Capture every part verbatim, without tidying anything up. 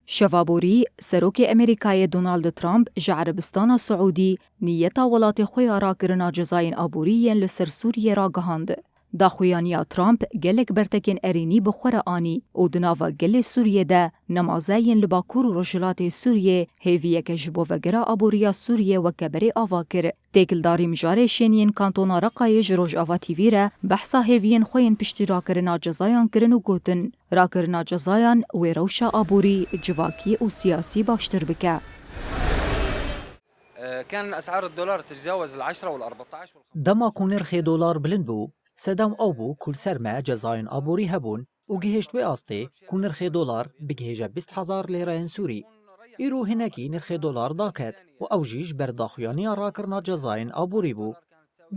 Şeva borî, Serokê Amerîkayê Donald Trump ji Erebistana Siûdî niyeta welatê xwe ya rakirina cezayên aborî yên li ser Sûriyê ragihand. Daxuyaniya Trump gelek bertekên erênî bi xwe re anî û di nava gelê Sûriyê de nemaze yên li Bakur û Rojhilatê Sûriyê hêviyeke ji bo vegera aboriya Sûriyê weke berê ava kir. Têkildarî mijarê şêniyên Kantona Reqayê ji Rojava T V re behsa hêviyên xwe yên piştî rakirina cezayan kirin û gotin, rakirina cezayan wê rewşa aborî, civakî û siyasî baştir bike. آه، كان أسعار الدولار تتجاوز ال عشرة وال أربعتاش وال Dema ku nirxê dolar bilind bû, sedem ew bû ku li ser me cezayên aborî hebûn û gihişt wê astê ku nirxê dolar bigihêje bîst hezar lêreyên Sûrî. Îro hinekî nirxê dolar daket û ew jî ji ber daxuyaniya rakirina cezayên aborî bû.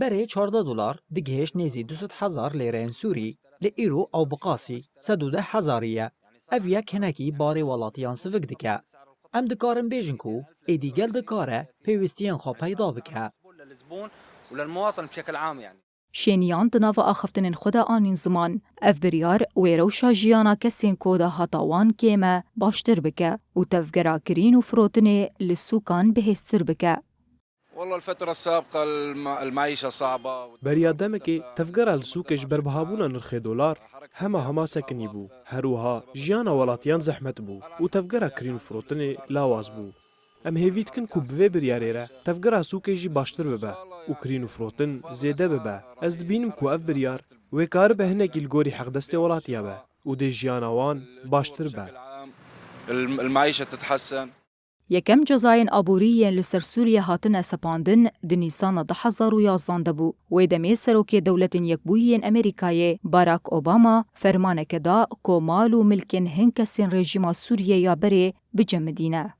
Berê çardeh dolar digihêşt nêzî du sed hezar lêreyên Sûrî, lê îro ew bi qasî sed û deh hezarî ye. Ev yek hinekî barê welatiyan sivik dike. Em dikarin bêjin ku êdî gel dikare pêwîstiyên xwe peyda bike. للزبون وللمواطن بشكل عام يعني. Şêniyan di nava axiftinên xwe de anîn ziman, ev biryar wê rewşa jiyana kesên ku dahata wan kêm e baştir bike û tevgera kirîn û firotinê li sûkan bihêztir bike. والله الفترة السابقة الم- المعيشة صعبة. Beriya demekê tevgera li sûkê ji ber bihabûna nirxê dolar hema hema sekinî bû. Her wiha jiyana welatiyan zehmet bû û tevgera kirîn û firotinê lawaz bû. Em hêvî dikin ku bi vê biryarê re tevgera sûkê jî baştir bibe û kirîn û firotin zêde bibe. Ez dibînim ku ev biryar wê karibe hinekî li gorî heqdestê welatiya be û dê jiyana wan baştir be. الم- المعيشة تتحسن. Yekem cezayên aborî yên li ser Sûriyê hatine sepandin di Nîsana du hezar û yazdan de bû. Wê demê Serokê Dewletên Yekbûyî yên Amerîkayê Barack Obama fermaneke da ku mal û milkên hin kesên rejîma Sûriyê ya berê bicemidîne.